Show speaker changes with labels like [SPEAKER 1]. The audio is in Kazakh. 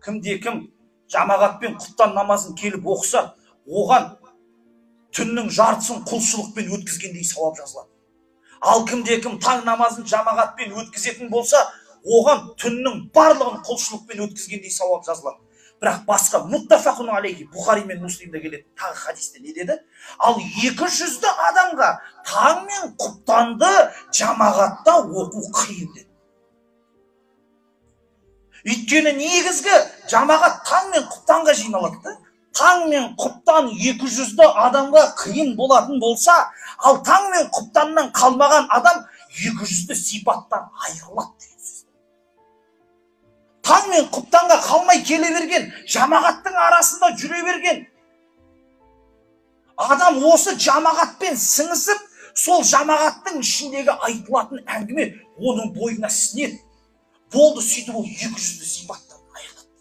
[SPEAKER 1] Кімде кім жамағатпен құптан намазын келіп оқыса, оған түннің жартысын құлшылықпен өткізгендей сауап жазылады. Ал кімде кім таң намазын жамағатпен өткізетін болса, оған түннің барлығын құлшылықпен өткізгендей сауап жазылады. Бірақ басқа муттафақун алейхи, Бұхари мен Муслимде келетін тағы хадисте не деді? Ал екі жүзді адамға таң мен құптанды жамағатта оқу қиын деді. Өйткені негізгі жамағат таң мен құптанға жиналады да. Таң мен құптан екі жүзді адамға қиын болатын болса, ал таң мен құптаннан қалмаған адам екі жүзді сипаттан айырылады деген сөз. Таң мен құптанға қалмай келе берген, жамағаттың арасында жүре берген адам осы жамағатпен сіңісіп, сол жамағаттың ішіндегі айтылатын әңгіме оның бойына сіңеді. Болды, сөйтіп ол екі жүзді сипаттан